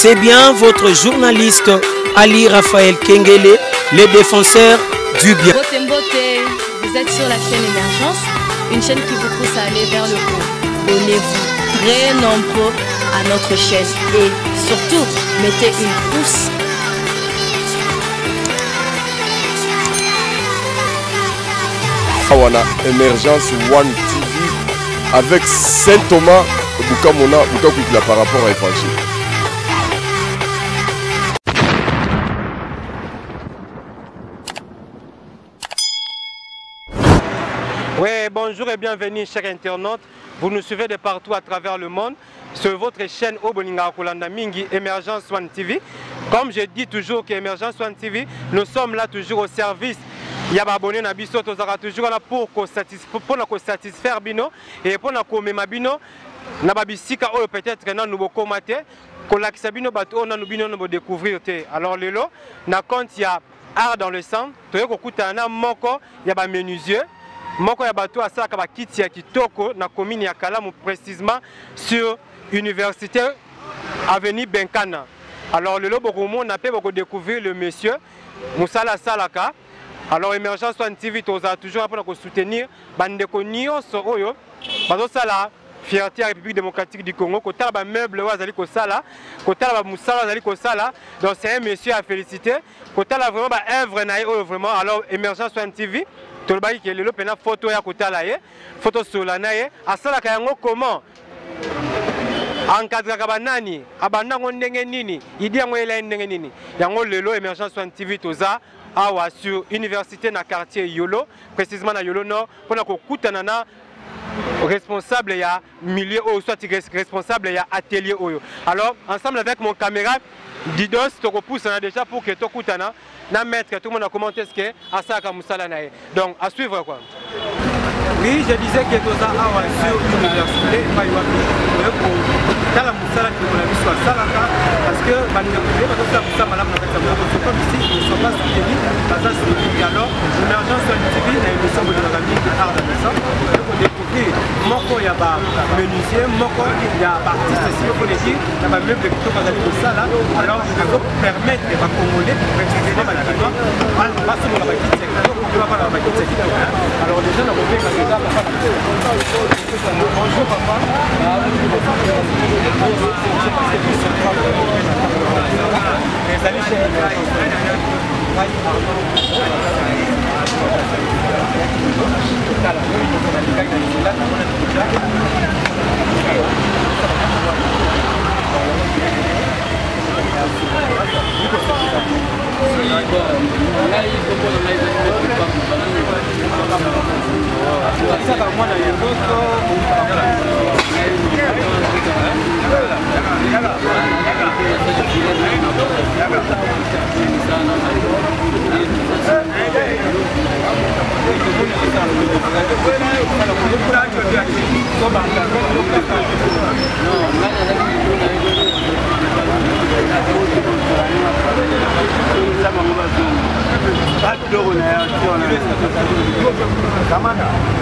C'est bien votre journaliste Ali Raphaël Kengele, le défenseur du bien. Mbote Mbote, vous êtes sur la chaîne Émergence, une chaîne qui vous pousse à aller vers le haut. Abonnez-vous très nombreux à notre chaîne et surtout, mettez une pouce. Awa na Emergence One TV avec Saint Thomas Bukamona Bukakwikila par rapport à évangile. Oui, bonjour et bienvenue chers internautes. Vous nous suivez de partout à travers le monde sur votre chaîne Obolinga Kolanda Mingi Emergence One TV. Comme je dis toujours que Emergence One TV, nous sommes là toujours au service ya baabonné na biso tozalaka toujours wana pour mpona kosatisfaire bino e mpona komema bino na babisika oyo peut-être nanu bokoma te kolakisa bino bato oyo nanu bino bodécouvrir te. Alors lelo na compte ya Art dans le sang, toye kokutana na moko ya bamenuisier, moko ya bato asalaka bakiti ya kitoko na commune ya Kalamu, précisément sur université avenue Benkana. Alors lelo bokomona mpe bokodécouvrir le monsieur, mosala asalaka. Alors Emergence One TV tozala toujours mpona kosoutenir bandeko nyonso oyo bazosala fierté ya République démocratique du Congo, kotala bameuble oyo azali kosala, kotala bamosala azali kosala. Donc c'est un monsieur à féliciter, kotala vraiment baœuvre na ye oyo vraiment. Alors Emergence One TV tolobaki ke lelo mpena photo ya kotala ye, photo sola na ye, asalaka yango comment, encadraka banani, abanda yango ndenge nini, idi yango eyela ye ndenge nini. Yango lelo Emergence One TV toza awa sur université na quartier Yolo, précisément na Yolo Nord, mpona kokutana na responsable ya milieu oyo, soit responsable ya atelier oyo. Alors ensemble avec mon caméra Didos, tokopusana déjà pour que tokutana na maître, tout le monde comment est-ce que asalaka mosala na ye. Donc à suivre quoi. Oui, je disais que toza awa sur université epai wapi tala mosala ndeko na biso asalaka, parce que bandeko ebele bazosala mosala malamu na kati ya mboka, c'est comme si ne sont pas soutenus, baza suivi. Alors Émergence One TV na émission bolingaka mingi Art dans le sang, oye kodécouvrir moko ya bamenuisier, moko ya baartiste, si faut le dire, na bameuble kitoko azali kosala. Alors azopermettre bacongolais, précisément bakinois, basokola bakiti ya kitoko mpe bafanda bakiti ya kitoko. Alors déjà nakobenga déjà papa. Bonjour papa. Ezali chaîne ngai Arnaud tala nalikaki na nzela, namonaki déjà. Ngai kombo na ngai ezali Maître Pambu. Asaka mwana yoboso.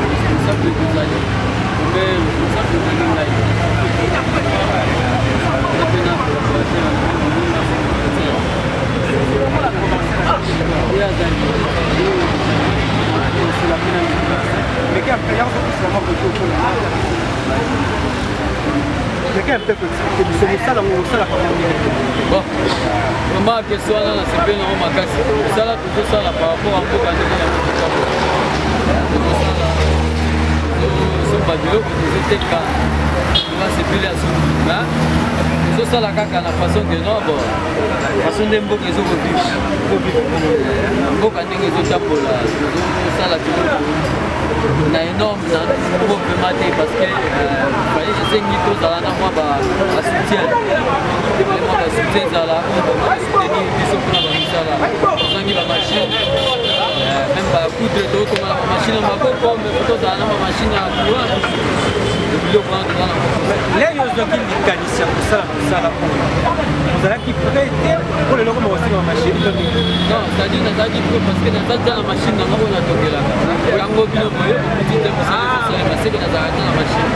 Responsable tozali, mais responsable ezali ngai mpe na collaborateur na moninga secrétaire oyo azali osela mpe na. Meke mpe koexpliquer biso mosala yango osalaka yango ndenge? Bon, vraiment question wana nasepeli nango makasi. Mosala tozosala par rapport à mboka ndenge yango totambola, tozosala, tozosomba biloko, tozoteka, nasepeli ya suki. Mais tozosala kaka na façon que non, bon, façon nde mboka ezokovivre, mboka ndenge ezotambola, tozosala biloko na énorme na moko vraiment te, parce que fallait esengi tozala na mwa basoutien, mwa basoutien ezala oyo basoutenir biso mpona bamisala. Tozangi bamachine, même bapoudre, tozotonga na bamachine ya maboko, mais faut tozala na bamachine ya courant. Biloko wana toza na. Lelo ozwaki likanisi ya kosala mosala oyo, ozalaki prêt te mpo lelo koma kosenga bamachine to nini? Non, c'est-à-dire nazalaki prêt parce que naza tia na machine nanga oyo natongelaka yango. Bino boye bokuti te mosala ezosalema, seke nazalaka te na machine.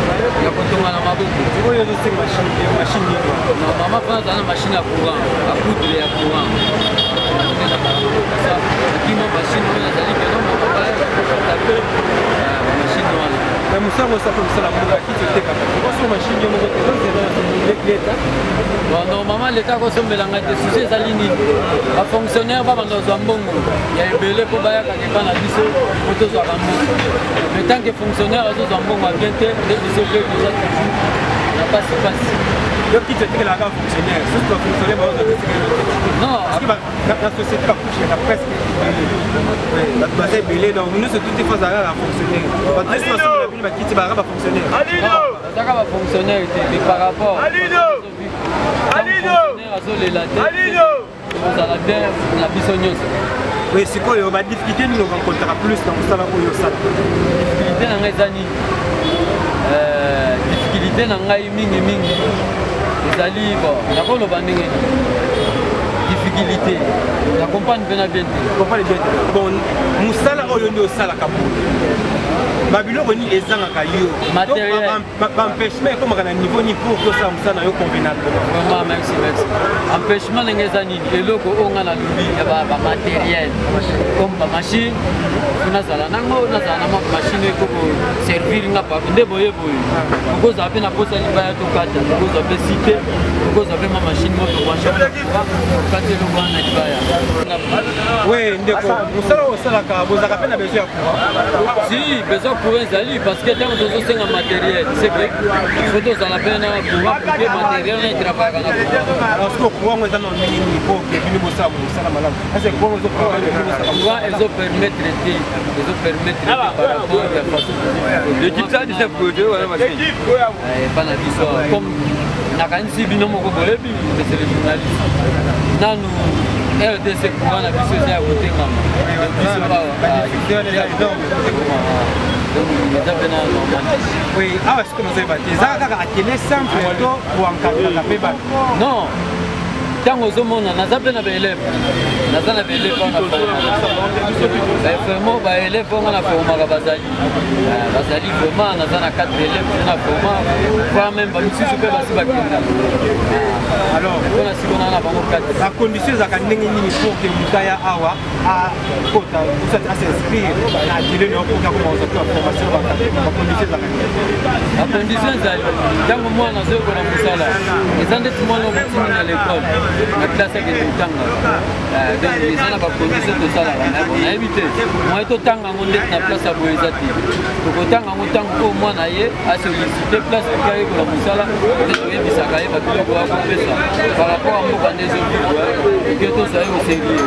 Ya kotonga na maboko. Oyo ozosenga machine, machine nini? Normalement mpo nazala na machine ya courant, ba poudre ya courant nde nazala nango. Kasa okima machine oyo nazali keno mpe machine wana. Mais mosala osala mpe mosala mboka, kiti otekaka, oso machine yo moko te, ozela leta? Bon, normalement leta akosombela ngai te. Susi ezali nini? Bafonctionnaire babanda kozwa mbongo ya ebele mpo bayakaka epa na biso mpo tozwaka mbongo, mais tant que fonctionnaire azozwa mbongo ya bien te, nde biso mpe toza toujours na pasi pasi. Yo kiti otekelaka fonctionnaire, soki bafonctionnaire bazozwa te? Non. Na société bacouche yaka presque ebele, bato baza ebele, donc nyonso tout ifo azalaka na fonctionnaire. Bato nyonso basombela bino bakiti bazalaka bafonctionnaire? Bazalaka bafonctionnaire te, mais par rapport fonctionnaire azolela te, kozala bien na biso nyonso. Oui, sikoyo badifficulté nini orencontraka plus na mosala oyo osala? Difficulté na ngai eza nini? Difficulté na ngai mingimingi ezali, bon, nakoloba ndenge nini, difficulté na comprendre mpe na bien te. Comprendre bien te. Bon, mosala oyo nde osalaka boye, babiloko nini ezangaka yo? Matériel. Baempêchement ekomaka na niveau nini pour tosala mosala na yo convenablement? Vraiment, merci, merci. Empêchement ndenge eza nini? Eloko oyo nga nalobi ya bamatériel comme bamachine, fo nazala nango, nazala na mwa machine oyo ekoko servir nga pa nde boye boye. Okozala mpe na posa libaya tokata, okozwa mpe site, okozwa mpe ma machine moko tobranche, okati eloko wana na libaya. We ndeko, mosala oyo osalaka, bozalaka mpe na besoin ya courant? Si, besoin courant ezali, parce que ntango tozosenga matériel, c'est que faut tozala mpe na courant pour que matériel na etravaillaka na courant. Parce que courant ngo eza na ndenge nini po ke bino bosala mosala malamu? Est-ce que courant ezocourant ezopermettre te, ezopermettre te par rapport ya façon epa na biso. Comme nakanisi bino moko boyebi, monsieur le journaliste, nanu RDC courant na biso eza ya kotengama biso awa, donc eza mpe na normal. Oui, awa sikoyo nazoyeba te, eza kaka atelier simple to koencadraka mpe bato? Non, ntango ozomona naza mpe na baélève, naza na baélève wana, vraiment baélève onga na formaka bazali vraiment, naza na 4 élèves na forma, voire même bamisusu mpe basi bakenda. Alors mpona sikona na bango 4. Bacondition ezalaka ndenge nini pour ke moto aya awa, akota, soit as'inscrire na atelier na yo pour akoma kozwa mpe baformation? Bacondition ezalaka nini? Bacondition ezali, ntango mwana azoyekola mosala, eza ndeti mwana obotindi na l'école, na classe, akende kotanga. Donc eza na bacondition tosalaka. Nayebi te moye totanga yango ndeti na place ya boye eza te. Tokotanga yango ntango oyo mwana ye asollicite place oki ayekola mosala, nde toyebisaka ye babiloko ya kopesa par rapport ya mboka nde ezovivre, eke tozwa ye au sérieux.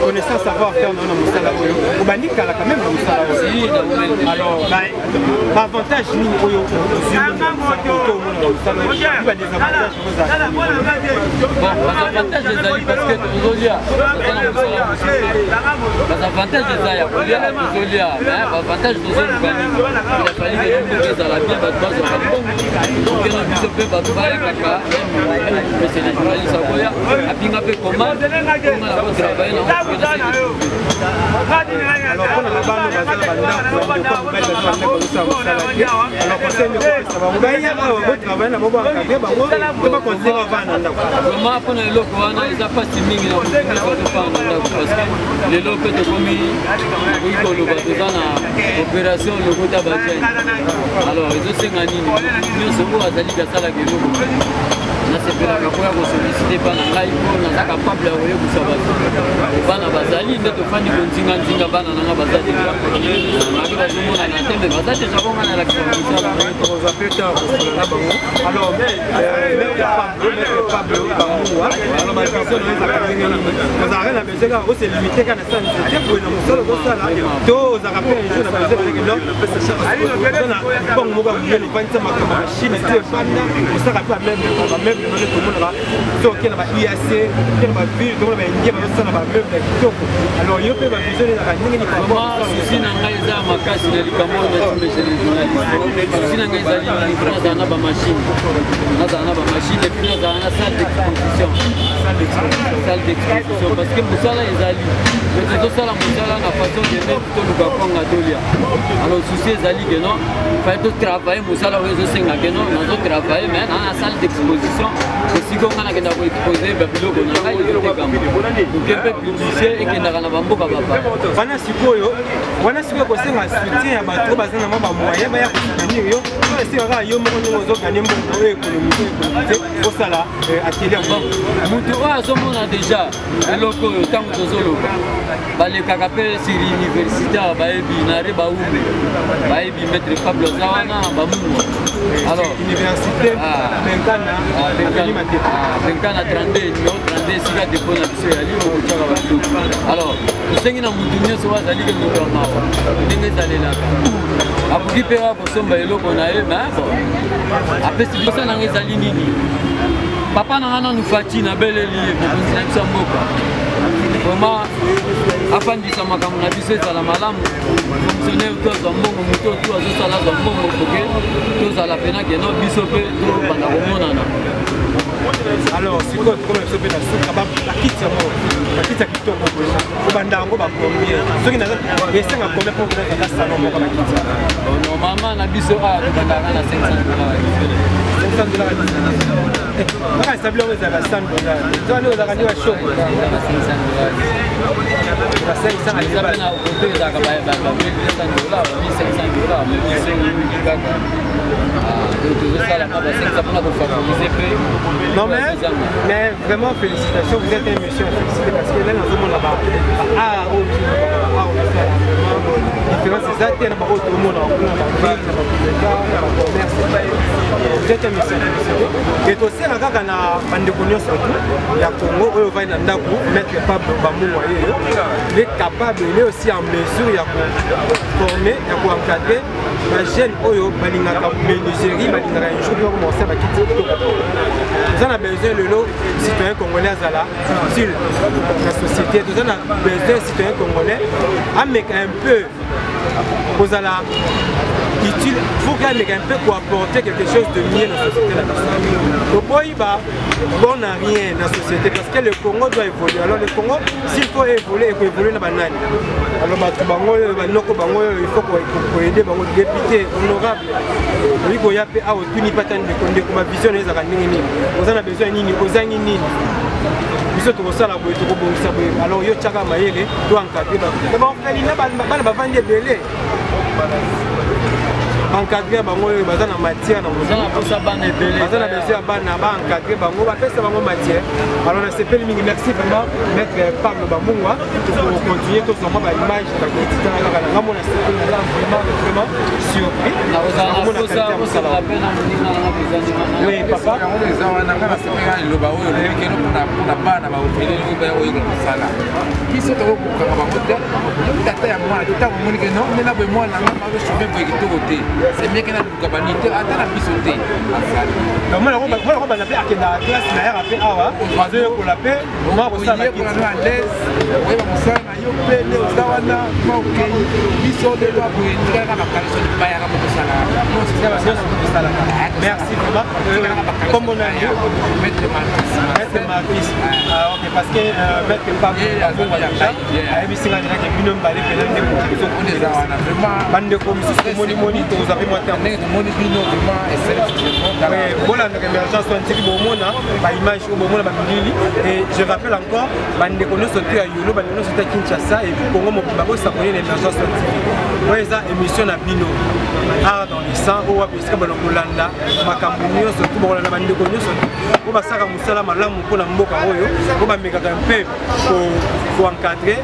Connaissance, savoir faire na mosala oyo, obandi kala quand même na mosala oyo. Alors baavantage nini oyo ozwi to omona na mosala oyo, badésavantage? Bon, basavantage ezali parce que tozolia, toza na mosala mosusu. Basavantage eza ya kolia, tozolia, mais baavantage tozoluka nini? Il a fallu que mboka ezala bien, bato bazwaka mbongo, okena biso mpe bato bayakaka. Monsieur le journaliste akoya apinga mpe commande onga na kotravaille nango. Alors mpona na bana baza na bandako, bandeko mobali baza na ndako, bazosala mosala te, alors conseil nini kopesa bango baya awa botravaille na bango, baencadre bango to bacontinue bavanda na ndako? Vraiment, mpona eloko wana eza mpasi mingi na motu nyonso azofanda na ndako, parce que lelo mpe tokomi, nakoki koloba toza na opération lokota bajeunes. Alors ezosenga nini? Nyonso oyo azali kasalaka eloko, nasepelaka koya kosollicite mpa na ngai mpo naza capable ya koyebisa bato. Bana bazali nde tofandi konzinganzinga, bana nanga baza deja maki, bazomonana te, me baza deja bonga nalakisa mosala. Tokozwa mpe temps kosolola na bango. Alors maître Pablo, maître Pablo Bamungwa, alors bavision na ezalaka ndenge nini? Ozalaka na besoin kaka ose limite kaka na sa nzete boye na mosala ozosala, to ozalaka mpe un jour na besoin ndenge non, oza na mpongo moko ya monene, ofandisa makambo machine to efanda, osalaka mpe bameuble? Bameuble wana tomonaka so oke na ba IAC, oke na baville, tomona baindien bazosala bameuble ya kitoko. Alors yo mpe bavision ezalaka ndenge nini? Souci na ngai eza makasi na likambo oyo. Merci, monsieur le journaliste. Souci na ngai ezali nini? Nazala na bamachine, nazala na bamachine, et puis nazala na salle d'exposition. Salle d'exposition parce que mosala ezali, mais tozosala mosala na façon de même toluka kwanga tolia. Alors souci ezali ke non, fallait totravaille mosala oyo ezosenga ke non, nazotravaille mais na salle d'exposition esika nga nakenda koexpose babiloko na ngai ezotekama, oke mpe publicie ekendaka na bamboka bapaya. Wana sikoyo, wana sikoyo kosenga soutien ya bato oyo baza na mwa bamoyen baya kosoutenir yo, to esenga kaka yo moko ndenge ozogane mbongo oyo économise, économise, osala atelier? Bon, moto oyo azomona déjà eloko oyo, ntango tozoloba balekaka mpe sur université awa, bayebi nare baumbe, bayebi maître Pablo aza wana bamungwa. Alors université Benkana, avenue Matete. Benkana 32, numéro 32, esika dépôt na biso yali okotiaka babiloko. Alors tosengi na motu nyonso oyo azali ke moto ya mawa, ndenge ezalelaka, akoki mpe kaka kosomba eloko na ye, mais bon, apesi biso nanga ezali nini. Papa na nga nanu Fati, nabeleli ye, mokonzi na biso ya mboka, vraiment afandisa makambo na biso ezala malamu, fonctionnaire to azwa mbongo, moto to azosala azwa mbongo, poke tozala pena keno biso mpe tobanda komonana. Alors sikoyo tokoma biso mpe na suka. Bakiti yango, bakiti ya kitoko, kobanda yango bacombien? Soki naza esenga combien mpo ata salon moko bakiti? Normalement na biso awa tobandaka na 500 $. 500 $? Kaka esabili yango ezalaka 100 $, eza ozalaka nde bashoko. Ba 500 eza mpe na kote, ezalaka ba 1200 $, ba 1500 $, mais biso mingi kaka tozosala mwa ba 500 mpona kofavoriser mpe. Non mais vraiment félicitations, vous êtes un monsieur à féliciter, parce que là nazomona ba art oyo, ba art oyo, différence eza te na baoyo tomona kuna, baville na baboulevard na bacommerce. Vous êtes un monsieur à féliciter et tosala kaka na bandeko nyonso tu ya Congo oyo ovandi na ndako. Maître Pablo Bamungwa ye, il est capable, il est aussi en mesure ya koformer, ya koencadrer bajeune oyo balingaka menuiserie, balingaka un jour bakomencer bakiti kitoko. Toza na besoin lelo citoyen congolais azala utile na société. Toza na besoin citoyen congolais ameka un peu kozala utile, faut qu'ameka un peu koapporter quelque chose de mieux na société na biso. Toboyi ba bon à rien na société, parce que le Congo doit évoluer. Alors le Congo, s'il faut évoluer, ekoévoluer na banani? Alors bato bango oyo, banoko bango oyo, il faut koaider bango. Député honorable oyi koya mpe awa, otuni mpe ata ndeko, ndeko, bavision na ezalaka ndenge nini? Oza na besoin nini? Ozangi nini? Biso tokosala boye, tokobongisa boye. Alors yo tiaka mayele to encadre baorphelinat, bana bavandi ebele, encadre bango oyo baza na matière na Oza na posa bana ebele. Baza na besoin ya bana, baencadre bango, bapesa bango matière. Alors nasepeli mingi, merci vraiment maître Pablo Bamungwa. Tokocontinue tozwa mwa baimage bakiti. Tala kaka na ngambo, nasepeli, naza vraiment vraiment surpris. Nakozala na posa osolola mpe na moninga nanga président. Oui papa. Yango eza wana, nga nasepelaka liloba oyo olobi keno mpona bana baofele oyo baya koyekola mosala. Biso tokokokanga bango te. Tata ya mwana te, ntango omoni ke non, ndena boye mwana nga bazochaume boye kitoko te, c'est mieux ke naluka bani te, ata na biso te azali. Mwana kobanda mpe akendaka classe na yaka mpe awa azoyekola mpe mwa kosala. Oyekola no à l'aise, oyeba mosala na yo mpe nde oza wana ma okei. Biso nde to boye tikaka bakaliso libayaka mo tosalaka. Nyonso tosalaka. Merci vraiment. Kombo na yo? Maître Marcus. Maître Marcus. Ah, ok, parce que maître Pablo déjà ayebisi nga déjà ke bino mibale mpena nde eza wana vraiment. Bandeko mosusu tomonimoni, tokozwa mpe mwa terme. Ndenge tomoni bino vraiment esali. Bolandaka Émergence One TV, bomona baimage oyo, bomona bamilili. Et je rappelle encore, bandeko nyonso te ya Yolo, bandeko nyonso te ya Kinshasa et puis Congo mobimba, bosabonner na Émergence One TV. Oyo eza émission na bino Art dans le sang, oyo wapi esika bana kolanda makambo nyonso tu, bakolanda bandeko nyonso tu oyo basalaka mosala malamu mpona mboka oyo, oyo bamekaka mpe koencadre,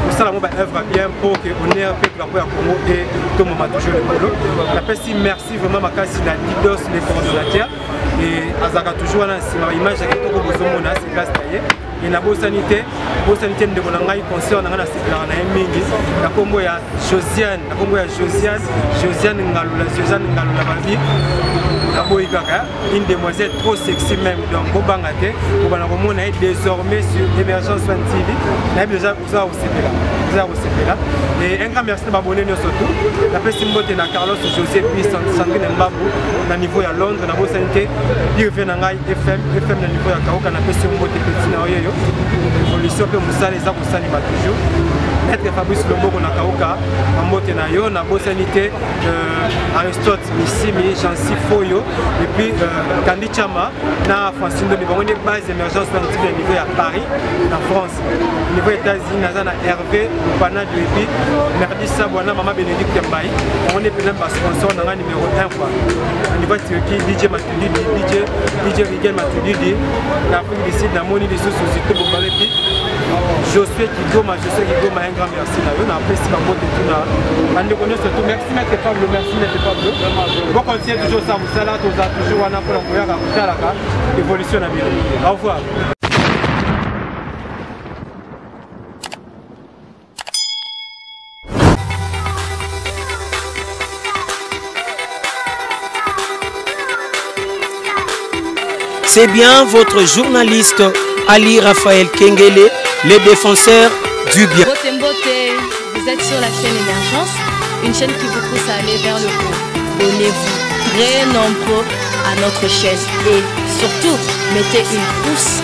kosala yango baœuvre bien pour que honneur mpe drapeau ya Congo e tomoma toujours likolo. Napesi merci vraiment makasi na Didos le coordonnateur et azalaka toujours wana nsima baimage ya kitoko bozomona, c'est grâce na ye. E nabosani te, bosani te ndeko na ngai, concert na ngai, nasepelaka na ye mingi, na nkombo ya Josiane, na nkombo ya Josiane, Josiane Ngalula, Josiane Ngalula, balobi Naboyi kaka une demoiselle trop sexy même donc bobanga te kobanda komona ye désormais sur Émergence One TV. Nayebi déjà oza kosepela, oza kosepela. Et un grand merci na babone nyonso tout. Napesi mbote na Carlos José puis Sandrine Mbabu na niveau ya Londres, nabosani te Irve na ngai FM, FM na niveau ya Kauka, napesi yo mbote petit na oyo yo. Évolution mpe mosala eza kosalema toujours. Maître Fabrice Lomboko na Kauka, mbote na yo, nabosani te Aristote Misimi, Jancy Foyo et puis Kandi Chama na Francine Ndomi, bango nde base émergence na niveau ya niveau ya Paris na France. Niveau États-Unis naza na Hervé Panado et puis Merdi Sabwa na Mama Bénédicte Mbaye, bango nde mpenza ba sponsor na nga numéro 1 quoi. Na niveau ya Turquie DJ Matudidi, DJ Rigel Matudidi, na Afrique du Sud namoni lisusu Zito Bombale et puis Josué Kigoma, Josué Kigoma, un grand merci na yo, na apesi bango te tuna bandeko nyonso tout. Merci Maître Pablo, merci Maître Pablo. Bon continue toujours ça mosala, toza toujours wana mpona koyaka kotalaka évolution na bino. Au revoir. C'est bien votre journaliste Ali Raphaël Kengele, le défenseur du bien. Mbote Mbote, vous êtes sur la chaîne Émergence, une chaîne qui vous pousse à aller vers le haut. Abonnez-vous très nombreux à notre chaîne et surtout, mettez une pouce.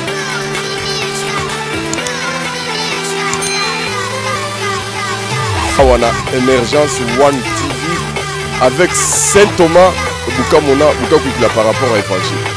Awa na Emergence One TV avec Saint Thomas Bukamona Bukakwikila par rapport à évangile.